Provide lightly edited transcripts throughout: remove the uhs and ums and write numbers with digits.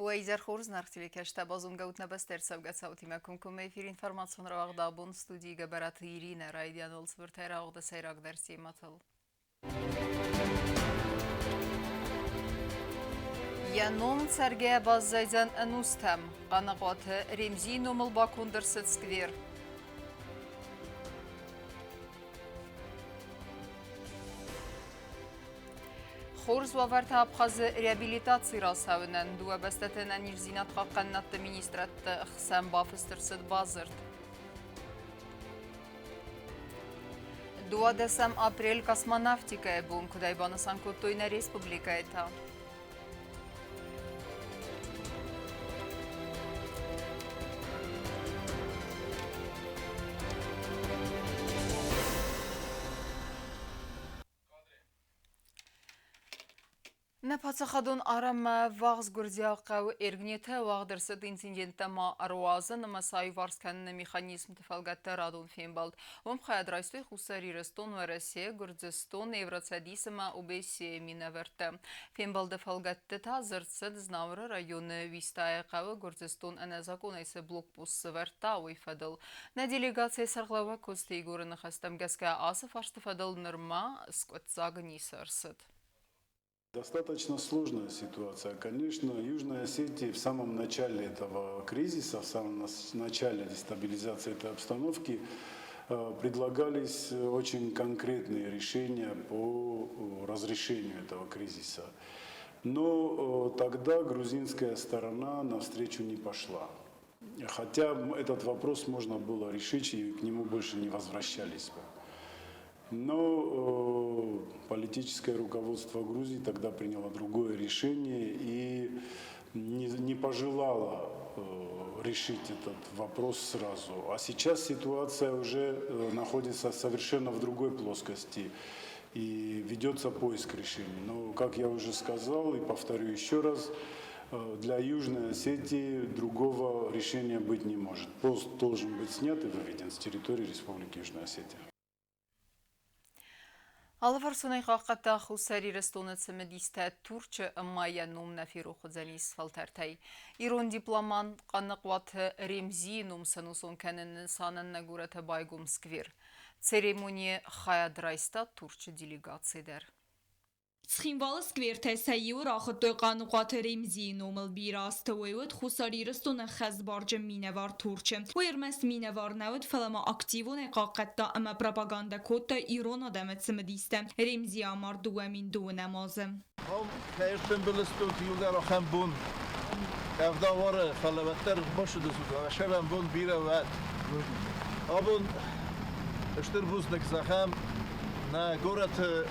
Уӕ изӕр хорз, наргъ телекӕстӕ базонгӕ ут нӕ бӕстӕ ӕрцӕугӕ цаутимӕ комкоммӕ эфир информацион рауагъд абон студийы Гӕбӕраты Иринӕ райдианыл цыбыртӕй рауагъды сӕйрагдӕр темӕтыл. Йӕ ном цӕргӕйӕ баззайдзӕн ӕнустӕм. Хъаныхъуаты Ремзийы номыл баконд ӕрцыд сквер. Хорз уавӕртӕ Абхазы реабилитаци рацӕуынӕн дыууӕ бӕстӕты ӕнӕниздзинад хъахъхъӕнынадты министрадты хсӕн бафыст ӕрцыд бадзырд. 12 апрель космонавтикӕйы бон куыдӕй банысан кодтой нӕ республикӕйы та. Нӕ паддзахадон арӕнмӕ ӕввахс гуырдзиаг хъӕуы Эргнеты уагъд ӕрцыд инциденттӕ ма ӕруадзын ӕмӕ сӕ аиуварс кӕныны механизмты фӕлгӕтты радон фембӕлд. Уым хайад райстой Хуссар Ирыстон, Уӕрӕсе, Гуырдзыстон, Евроцӕдис ӕмӕ ОБСЕ-йы минӕвӕрттӕ. Фембӕлды фӕлгӕтты та дзырд цыд Знауыры районы Уистайы хъӕуы Гуырдзыстон ӕнӕзакъонӕй цы блокпост сӕвӕрдта, уый фӕдыл. Нӕ делегацийы сӕргълӕууӕг Коцты Егоры ныхӕстӕм гӕсгӕ ацы фарсты фӕдыл нырма скъуыддзаг ницы ӕрцыд. Достаточно сложная ситуация. Конечно, Южная Осетия в самом начале этого кризиса, в самом начале дестабилизации этой обстановки предлагались очень конкретные решения по разрешению этого кризиса. Но тогда грузинская сторона навстречу не пошла. Хотя этот вопрос можно было решить и к нему больше не возвращались бы. Но политическое руководство Грузии тогда приняло другое решение и не пожелало решить этот вопрос сразу. А сейчас ситуация уже находится совершенно в другой плоскости и ведется поиск решений. Но, как я уже сказал и повторю еще раз, для Южной Осетии другого решения быть не может. Пост должен быть снят и выведен с территории Республики Южная Осетия. Алыварсонӕй хъахъхъӕдта Хуссар Ирыстоны цымыдистӕ Турчы ӕмӕ йӕ ном нӕ ферох уыдзӕнис фӕлтӕртӕй. Ирон дипломант Хъаныхъуаты Ремзийы ном сӕнусон кӕныны нысанӕн нӕ горӕты байгом сквер. Церемонийы хайад райста Турчы делегаци дӕр. Цхинвалы сквертӕй сӕ иуы рахуыдтой Хъаныхъуаты Ремзийы номыл. Бирӕ азты уый уыд Хуссар Ирыстоны хӕсбарджын минӕвар Турчы. Уый ӕрмӕст минӕвар нӕ уыд, фӕлӕ ма активонӕй хъахъхъӕдта ӕмӕ пропагандӕ кодта ирон адӕмы цымыдистӕ. Ремзи амард 2012 азы. Ам ӕртымбыл стут иугӕр ахӕм бон. Къӕвда уары, фӕлӕ уӕддӕр басудзут, ӕхсӕвӕн бон бирӕ уӕд. Абон стыр бузныг зӕгъӕм нӕ горӕты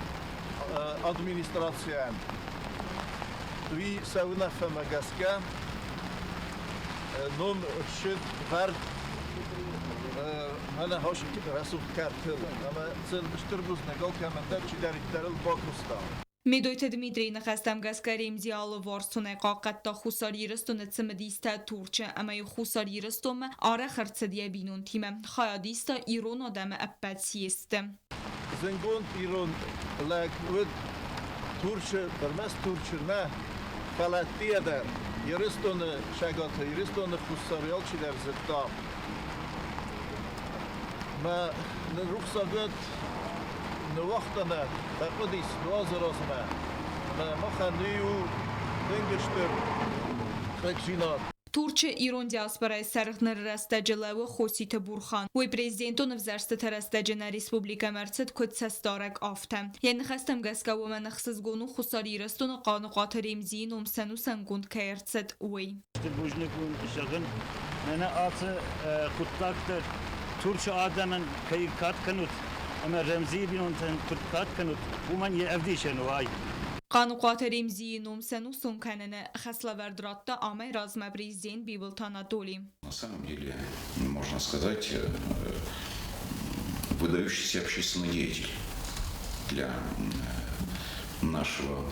администрацийӕн. Уый сӕ уынаффӕмӕ гӕсгӕ ном ссыд вӕрд мӕнӕ рӕсугъд кӕртыл ӕмӕ сын стыр бузныг алкӕмӕн дӕр, чидӕриддӕр ыл бакуыста. Медойты Дмитрийы ныхӕстӕм гӕсгӕ Ремзи алыварсонӕй хъахъхъӕдта Хуссар Ирыстоны цымыдистӕ Турчы ӕмӕ-иу Хуссар Ирыстонмӕ арӕх ӕрцыд йӕ бинонтимӕ, хайад иста ирон адӕмы ӕппӕт съездты. Зындгонд ирон лӕг уыд Турчы, ӕрмӕст Турчы нӕ, фӕлӕ ӕддейӕ дӕр. Ирыстоны Цӕгаты Ирыстоны Хуссары алчидӕр зыдта. Мӕ рухсаг уӕд ныууагъта нӕ, фӕхъуыдис нуазы размӕ. Ӕмӕ махӕн уый у тынг стыр хъыгдзинад. Турчы ирон диаспорӕйы сӕргъ ныры рӕстӕджы лӕууы Хоситы Бурхан. Уый президентон ӕвзӕрстыты рӕстӕджы нӕ республикӕмӕ ӕрцыд куыд цӕстдарӕг, афтӕ. Йӕ ныхӕстӕм гӕсгӕ уымӕн ӕхсызгон у Хуссар Ирыстоны Хъаныхъуаты Ремзийы ном сӕнусӕнгонд кӕй ӕрцыд, уый. Стыр бузныг уын зӕгъын, мӕнӕ ацы хъуыддаг дӕр Турчы адӕмӕн кӕй кад кӕнут ӕмӕ Ремзийы бинонтӕн куыд кад кӕнут, уымӕн йӕ ӕвдисӕн у ай. Хъаныхъуаты Ремзийы ном сӕнусон кӕныны хӕслӕвӕрд радта амӕй размӕ президент Бибылты Анатоли. На самом деле, можно сказать, выдающийся общественный деятель для нашего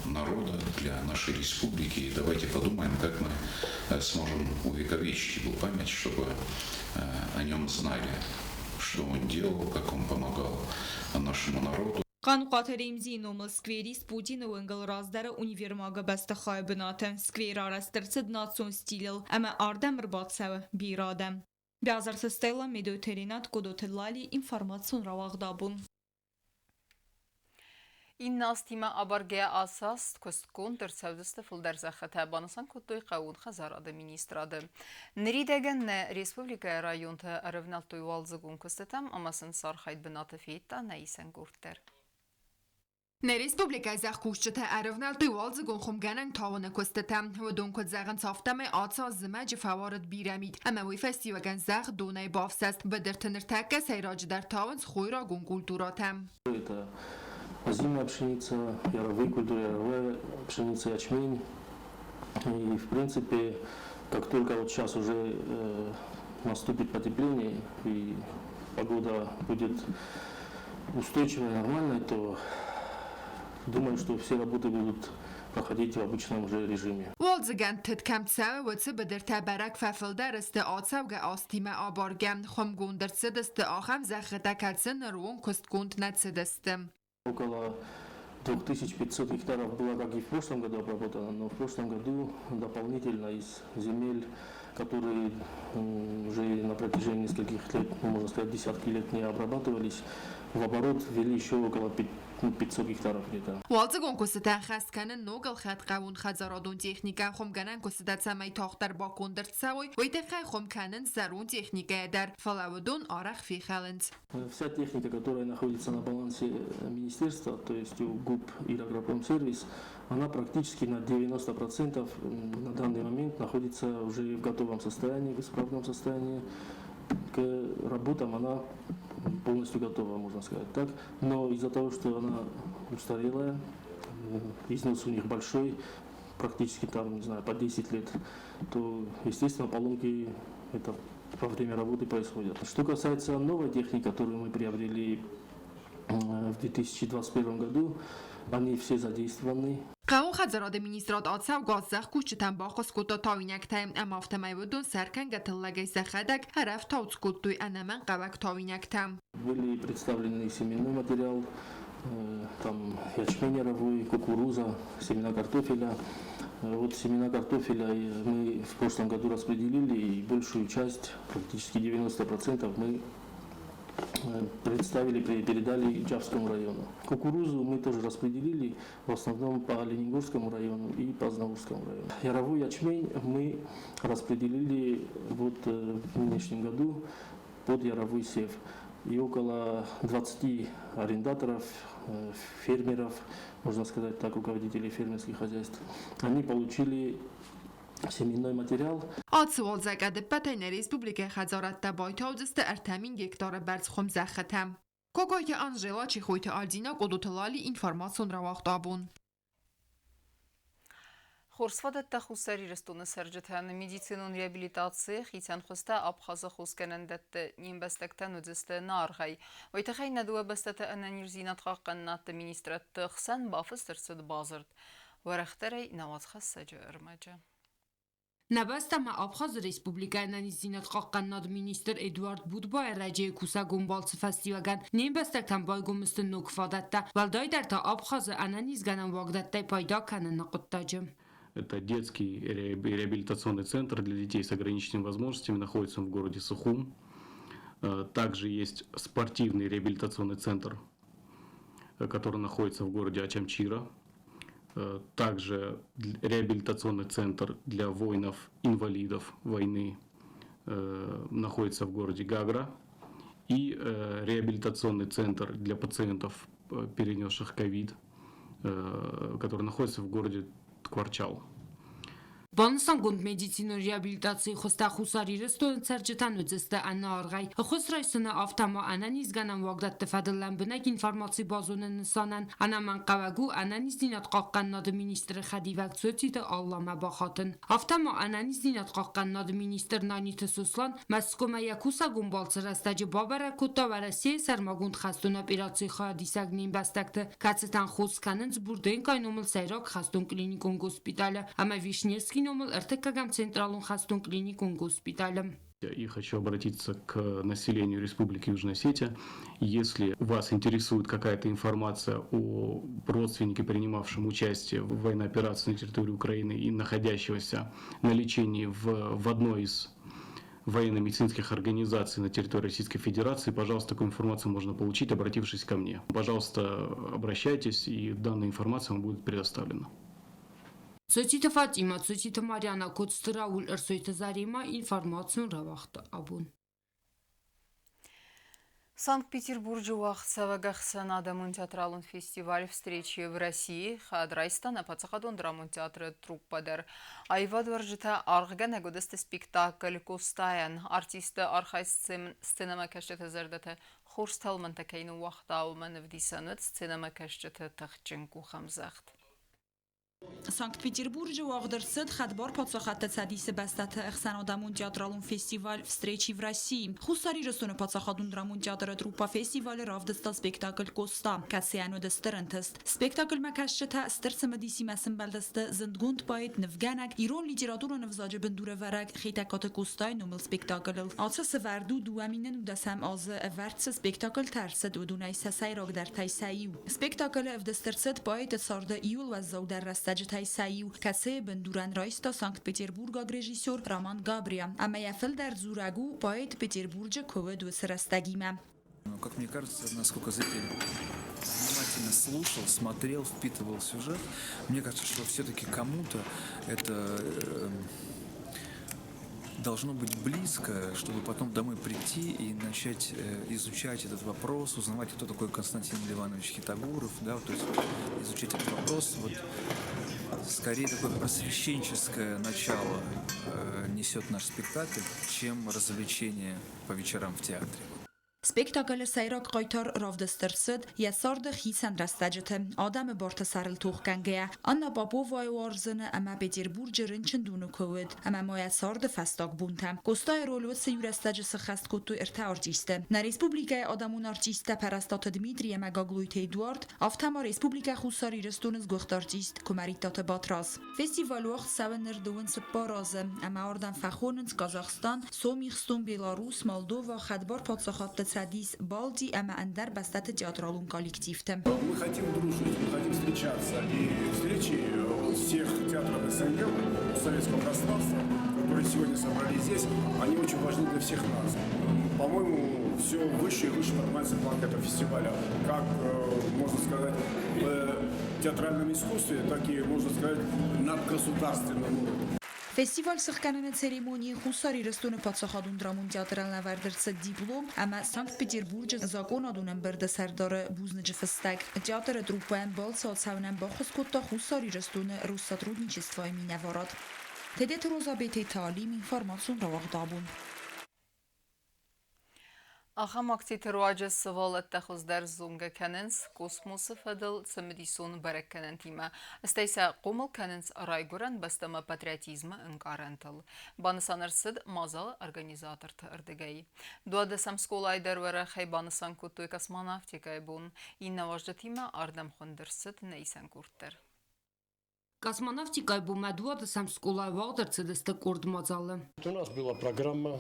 народа, для нашей республики. И давайте подумаем, как мы сможем увековечить его память, чтобы о нем знали, что он делал, как он помогал нашему народу. Хъаныхъуаты Ремзийы номыл сквер ис Путины уынгыл раздӕры универмагы бӕстыхайы бынаты. Сквер арӕзт ӕрцыд национ стилыл ӕмӕ ардӕм ӕрбацӕуы бирӕ адӕм. Бязырты Стелла, Медойты Ренат, Къодоты Лали, информацион рауагъд абон. Иннӕ азтимӕ абаргӕйӕ ацы аз куыстгонд ӕрцӕудзысты фылдӕр зӕххытӕ, банысан кодтой хъӕууон хӕдзарады министрады. Ныридӕгӕн нӕ республикӕйы районты ӕрӕвнӕлдтой уалдзыгон куыстытӕм ӕмӕ сын сӕ архайд бынаты федта нӕ исӕнгорд дӕр. Нӕ республикӕйы зӕхкусджытӕ ӕрӕвнӕлдтой уалдзыгон хуымгӕнӕн тауыны куыстытӕм. Уыдон куыд зӕгъынц, афтӕмӕй ацы аз зымӕджы фӕуарыд бирӕ мит ӕмӕ уый фӕстиуӕгӕн зӕхх донӕй бафсӕст. Быдырты ныртӕккӕ сӕйраджыдӕр тауынц хойрагон культурӕтӕ. Это озимая пшеница, яровые культуры, яровая пшеница, ячмень. И, в принципе, как только вот сейчас уже наступит потепление и погода будет устойчивой, нормальной, то думаю, что все работы будут проходить в обычном уже режиме. Уалдзыгӕнд тыд кӕм цӕуы, уыцы быдыртӕ бӕрӕг фӕфылдӕр сты ацӕугӕ азтимӕ абаргӕ. Хуымгонд ӕрцыдысты ахӕм зӕххытӕ, кӕцы нырыонг куыстгонд нӕ цыдысты. Около 2500 гектаров было как и в прошлом году обработано, но в прошлом году дополнительно из земель, которые уже на протяжении нескольких лет, ну, можно сказать, десятки лет не обрабатывались, в оборот ввели еще около 500 гектаров где-то. Уалдзыгон куыстытӕ ӕххӕст кӕнын ног ӕлхӕд хъӕууонхӕдзарадон техникӕ, хуымгӕнӕн куыстытӕ цӕмӕй тагъддӕр баконд ӕрцӕуой, уый тыххӕй хуым кӕнынц зӕронд техникӕйӕ дӕр, фӕлӕ уыдон арӕх фехӕлынц. Вся техника, которая находится на балансе министерства, то есть у ГУП «Ирагропромсервис», она практически на 90% на данный момент находится уже в готовом состоянии, в исправном состоянии. К работам она полностью готова, можно сказать так. Но из-за того, что она устарелая, износ у них большой, практически там, не знаю, по 10 лет, то, естественно, поломки это во время работы происходят. Что касается новой техники, которую мы приобрели в 2021 году, они все задействованы. Хъӕууон хӕдзарады министрад ацӕугӕ зӕхкусджытӕн баххуыс кодта тауинӕгтӕй ӕмӕ афтӕмӕй уыдон сӕ ӕркӕнгӕ тыллӕгӕй сӕхӕдӕг ӕрӕфтауц кодтой ӕнӕмӕнгхъӕуӕг тауинӕгтӕ. Были представлены семенной материал, там ячмень яровой, кукуруза, семена картофеля. Вот семена картофеля мы в прошлом году распределили, и большую часть, практически 90% мы представили, передали Джавскому району. Кукурузу мы тоже распределили, в основном по Ленингорскому району и по Знаурскому району. Яровой ячмень мы распределили вот в нынешнем году под яровой сев. И около 20 арендаторов, фермеров, можно сказать так, руководителей фермерских хозяйств, они получили семенной материал. Ацы уалдзӕг ӕдӕппӕтӕй нӕ республикӕйы хӕдзарадтӕ байтаудзысты 3000 гектары бӕрц хуымзӕххытӕ. Кокойты Анжела, Чехойты Альдина, Къодоты Лали, информацион рауагъд абон. Хорз фадӕттӕ Хуссар Ирыстоны цӕрджытӕн медицинон реабилитацийы хицӕн хуызтӕ Абхазы хосгӕнӕндӕтты не мбӕстӕгтӕн уыдзысты ӕнӕаргъӕй. Уый тыххӕй нӕ дыууӕ бӕстӕты ӕнӕниздзинад хъахъхъӕнынадты министрӕдты хсӕн бафыст ӕрцыд бадзырд. Уӕрӕхдӕрӕй нӕ уацхӕссӕджы ӕрмӕджы. Нӕ бӕстӕмӕ Абхазы Республикӕйы ӕнӕниздзинад хъахъхъӕнынады министр Эдуард Будба ӕрӕджыйы кусӕгон балцы фӕстиуӕгӕн не мбӕстӕгтӕн байгом сты ног фадӕттӕ, уӕлдайдӕр та Абхазы ӕнӕнизгӕнӕн уагдӕттӕй пайда кӕныны хъуыддаджы. Это детский реабилитационный центр для детей с ограниченными возможностями, находится он в городе Сухум. Также есть спортивный реабилитационный центр, который находится в городе Очамчира. Также реабилитационный центр для воинов-инвалидов войны находится в городе Гагра. И реабилитационный центр для пациентов, перенесших ковид, который находится в городе Ткварчал. Банысангонд медицинон реабилитацийы хуызтӕ Хуссар Ирыстоны цӕрджытӕн уыдзысты ӕнӕаргъӕй. Ӕххуыс райсыны, афтӕ ма ӕнӕнизгӕнӕн уагдӕтты фӕдыл лӕмбынӕг информаци базоныны нысанӕн ӕнӕмӕнгхъӕуӕг у ӕнӕниздзинад хъахъхъӕнынады министры хӕдивӕг Цоциты Алламӕ бахатын. Афтӕ ма ӕнӕниздзинад хъахъхъӕнынады министр Наниты Сослан Мӕскуымӕ йӕ кусӕгон балцы рӕстӕджы бабӕрӕг кодта Уӕрӕсейы сӕрмагонд хӕстон операцийы хайадисӕг не мбӕстӕгты, кӕцытӕн хос кӕнынц Бурденкайы номыл сӕйраг хӕстон клиникон госпиталы ӕмӕ Вишневский номыл ӕртыккӕгӕм централон хӕстон клиникон госпиталы. И хочу обратиться к населению Республики Южная Осетия. Если вас интересует какая-то информация о родственнике, принимавшем участие в военной операции на территории Украины и находящегося на лечении в одной из военно-медицинских организаций на территории Российской Федерации, пожалуйста, такую информацию можно получить, обратившись ко мне. Пожалуйста, обращайтесь, и данная информация вам будет предоставлена. Цоциты Фатима, Цоциты Марьяна, Коцты Рауль, Ӕрсойты Заремӕ, информацион рауагъд абон. Санкт-Петербурджы уагъдцӕуӕг ӕхсӕнадӕмон театралон фестиваль «Встречи в России» хайад райста нӕ паддзахадон драмон театры труппӕ дӕр. Аивадуарзджытӕ аргъгӕнӕг уыдысты спектакль «Къостайӕн». Артистты архайд сценӕмӕкӕсджыты зӕрдӕтӕ хорз тӕлмӕнтӕ кӕй ныууагъта, уымӕн ӕвдисӕн уыд сценӕмӕкӕсджыты тыхджын къухӕмдзӕгъд. Санкт-Петербурджы уагъд ӕрцыд Хӕдбар Паддзахадты Цӕдисы бӕстӕты ӕхсӕнадӕмон театралон фестиваль «Встречи в России». Хуссар Ирыстоны паддзахадон драмон театры труппа фестивалы равдыста спектакль «Къоста», кӕцыйӕн уыд стыр ӕнтыст. Спектакльмӕ кӕсджытӕ стыр цымыдисимӕ сымбӕлдысты зындгонд поэт, нывгӕнӕг, ирон литературон ӕвзаджы бындурӕвӕрӕг Хетӕгкаты Къостайы номыл спектаклыл. Ацы сывӕрд у 2009 азы ӕвӕрд цы спектакльтӕ ӕрцыд, уыдонӕй сӕ сӕйрагдӕртӕй сӕ иу. Спектаклы ӕвдыст ӕрцыд поэты царды иууыл уӕззаудӕр рӕстӕджытӕй сӕ иу, кӕцыйы бындурӕн райста санкт-петербургаг режиссер Роман Габриа, ӕмӕ йӕ фылдӕр дзурӕг у, поэт Петербурджы куы уыд, уыцы рӕстӕгимӕ. Как мне кажется, насколько зритель внимательно слушал, смотрел, впитывал сюжет, мне кажется, что все-таки кому-то это должно быть близко, чтобы потом домой прийти и начать изучать этот вопрос, узнавать, кто такой Константин Иванович Хетагуров, да, то есть изучать этот вопрос. Вот, скорее такое просвещенческое начало несет наш спектакль, чем развлечение по вечерам в театре. Спектаклы сӕйраг хъайтар равдыст ӕрцыд йӕ царды хицӕн рӕстӕджыты, адӕмы барты сӕрыл тохгӕнгӕйӕ, Анна Поповайы уарзыны ӕмӕ Петербурджы рынчындоны куы уыд, ӕмӕ ма йӕ царды фӕстаг бонтӕ. Къостайы роль уыцы иу рӕстӕджы сыххӕст кодтой ӕртӕ артисты. Нӕ республикӕйы адӕмон артисттӕ Пӕрӕстаты Дмитрий ӕмӕ Гаглойты Эдуард, афтӕ ма Республикӕ Хуссар Ирыстоны сгуыхт артист Куымӕридтаты Батрадз. Фестиваль уагъд цӕуы ныр 24 азы, ӕмӕ ардӕм фӕхонынц Казахстан, Сомихстон, Беларус, Молдова, Хӕдбар Паддзахадты Цӕдис, Балти ӕмӕ ӕндӕр бӕстӕты театралон коллективты. Мы хотим дружить, мы хотим встречаться. И встречи всех театров СНГ, советского пространства, которые сегодня собрались здесь, они очень важны для всех нас. По-моему, все выше и выше поднимается планка этого фестиваля. Как, можно сказать, в театральном искусстве, так и, можно сказать, надгосударственном уровне. Фестиваль сыхгӕныны церемонийы Хуссар Ирыстоны паддзахадон драмон театрӕн лӕвӕрд ӕрцыд диплом ӕмӕ Санкт-Петербурджы закъонадон ӕмбырды сӕрдары бузныджы фыстӕг. Театры труппӕйӕн балцы ацӕуынӕн баххуыс кодта Хуссар Ирыстоны Россотрудничествойы минӕварад. Тедеты Роза Бететы Алим, информацион рауагъд абон. Ахӕм акциты руаджы сывӕллӕттӕ хуыздӕр зонгӕ кӕнынц космосы фӕдыл цымыдисон бӕрӕггӕнӕнтимӕ, стӕй сӕ хъомыл кӕнынц райгуырӕн бӕстӕмӕ патриотизмы ӕнкъарӕнтыл. Банысан ӕрцыд мадзалы организаторты ӕрдыгӕй. Дуадӕсӕм скъолайы дӕр уӕрӕхӕй банысан кодтой космонавтикӕйы бон. Иннӕ уазджытимӕ ардӕм хуынд ӕрцыд нӕ исӕн къорд дӕр. Космонавтикӕйы бонмӕ 12-ӕм скъолайы уагъд ӕрцыдысты къорд мадзалы. У нас была программа,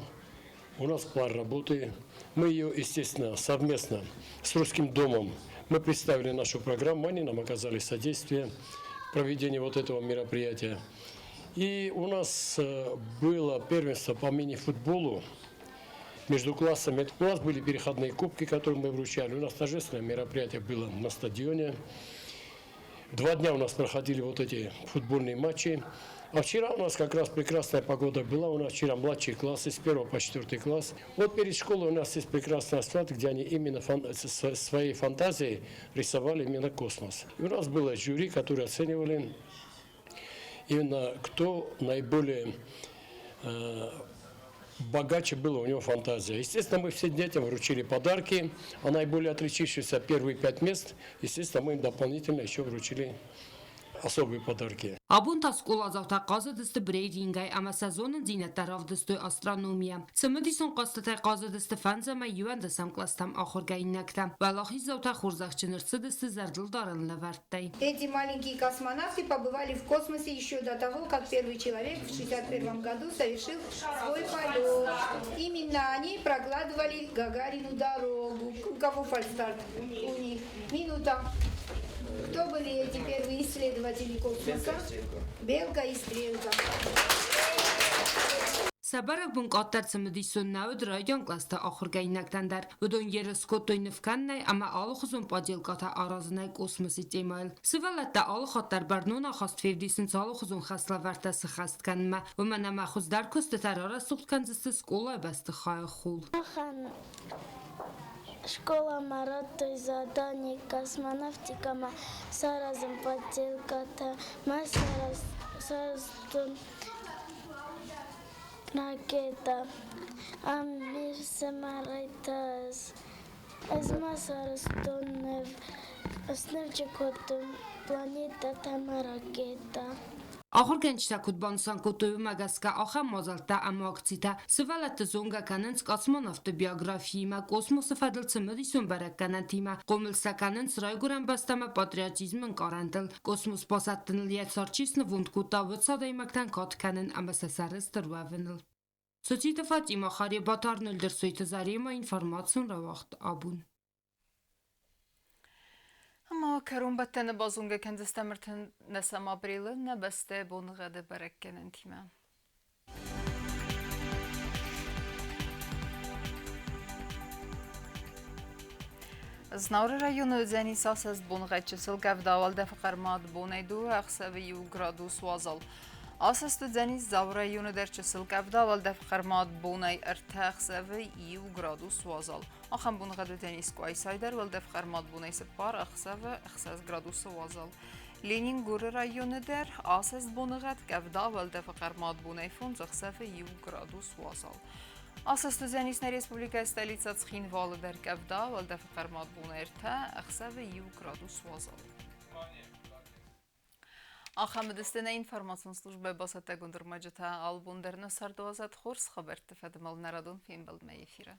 у нас план работы. Мы ее, естественно, совместно с Русским домом мы представили нашу программу, они нам оказали содействие в проведении вот этого мероприятия. И у нас было первенство по мини-футболу между классами. У нас были переходные кубки, которые мы вручали. У нас торжественное мероприятие было на стадионе. 2 дня у нас проходили вот эти футбольные матчи. А вчера у нас как раз прекрасная погода была. У нас вчера младшие классы с 1 по 4 класс. Вот перед школой у нас есть прекрасный асфальт, где они именно своей фантазией рисовали именно космос. И у нас было жюри, которые оценивали именно, кто наиболее богаче была у него фантазия. Естественно, мы всем детям вручили подарки, а наиболее отличившиеся первые пять мест, естественно, мы им дополнительно еще вручили особые подарки. Абон та скъоладзаутӕ хъазыдысты брейн-рингӕй ӕмӕ сӕ зонындзинӕдтӕ равдыстой астрономийӕ. Цымыдисон хъӕзтытӕй хъазыдысты фӕндзӕм ӕмӕ иуӕндӕсӕм кълӕстӕм ахуыргӕнинӕгтӕ. Уӕлахиздзаутӕ хорзӕхджын ӕрцыдысты зӕрдылдарӕн лӕвӕрттӕй. Эти маленькие космонавты побывали в космосе еще до того, как первый человек в 1961 году совершил свой полет. Именно они прокладывали Гагарину дорогу. У кого фальстарт? У них. Минута. Кто были эти первые исследователи космоса? Белка и Стрелка. Сӕ бӕрӕгбон къаддӕр цымыдисон нӕ уыд райдиан кълӕсты ахуыргӕнинӕгтӕн дӕр. Уыдон ерыс кодтой ныв кӕнынӕй ӕмӕ алыхуызон поделкӕтӕ аразынӕй космосы темӕйыл. Сывӕллӕттӕ алыхатт дӕр бӕрнон ахаст февдисынц алыхуызон хӕслӕвӕрдтӕ сыххӕст кӕнынмӕ, уымӕн ӕмӕ хуыздӕр куыстытӕ рарӕсугъд кӕндзысты скъолайы бӕстыхайы хъул. Махӕн скъоламӕ радтой задание космонавтикӕмӕ саразын подделкӕтӕ, мӕ сарӕзтон ракетӕ. Ам ме фсымӕрӕй та ӕз ма сарӕзтон ныв, снывджы кодтон планетӕтӕ ӕмӕ ракетӕ. Ахуыргӕнджытӕ куыд банысан кодтой, уымӕ гӕсгӕ ахӕм мадзӕлттӕ ӕмӕ акцитӕ сывӕллӕтты зонгӕ кӕнынц космонавтты биографиимӕ, космосы фӕдыл цымыдисон бӕрӕггӕнӕнтимӕ, хъомыл сӕ кӕнынц райгуырӕн бӕстӕмӕ патриотизмы ӕнкъарӕнтыл. Космос басӕттыныл йӕ цард чи снывонд кодта, уыцы адӕймӕгтӕн кад кӕнын ӕмӕ сӕ сӕрыстыр уӕвыныл. Цоциты Фатимӕ, Харебаты Арнольд Заремӕ, информацион рауагъд абон. Ӕма кӕронбӕттӕны базонгӕ кӕндзыстӕм 13 апрелы нӕ бӕстӕ боныгъӕды бӕрӕггӕнӕнтимӕ. Знауыры районы уыдзӕни цасӕст боныгъӕд чысыл къӕвда, уӕлдӕфы хъӕрмад бонӕй дыууӕ, ӕхсӕвы иу градус уазал. Асӕст уыдзӕни Дзауы районы дӕр чысыл къӕвда, уӕлдӕфы хъӕрмад бонӕй ӕртӕ, ӕхсӕвы иу градус уазал. Ахӕм боныгъӕд уыдзӕни Скъуайсайы дӕр, уӕлдӕф хъӕрмад бонӕй цыппар, ӕхсӕвы 6 градусы уазал. Ленингоры районы дӕр асӕст боныгъӕд къӕвда, уӕлдӕфы хъӕрмад бонӕй фондз, ӕхсӕвы иу градус уазал. Асӕст уыдзӕнис нӕ республикӕйы столицӕ Цхинвалы дӕр къӕвда, уӕлдӕфы хъӕрмад бонӕй ӕртӕ, ӕхсӕвы иу градус уазал. Ахӕм уыдысты нӕ информацион службӕйы бацӕттӕгонд ӕрмӕджытӕ. Алыбон дӕр нӕ цардуадзӕд хорз хабӕртты фӕдыл нӕ радон фембӕлдмӕ эфиры.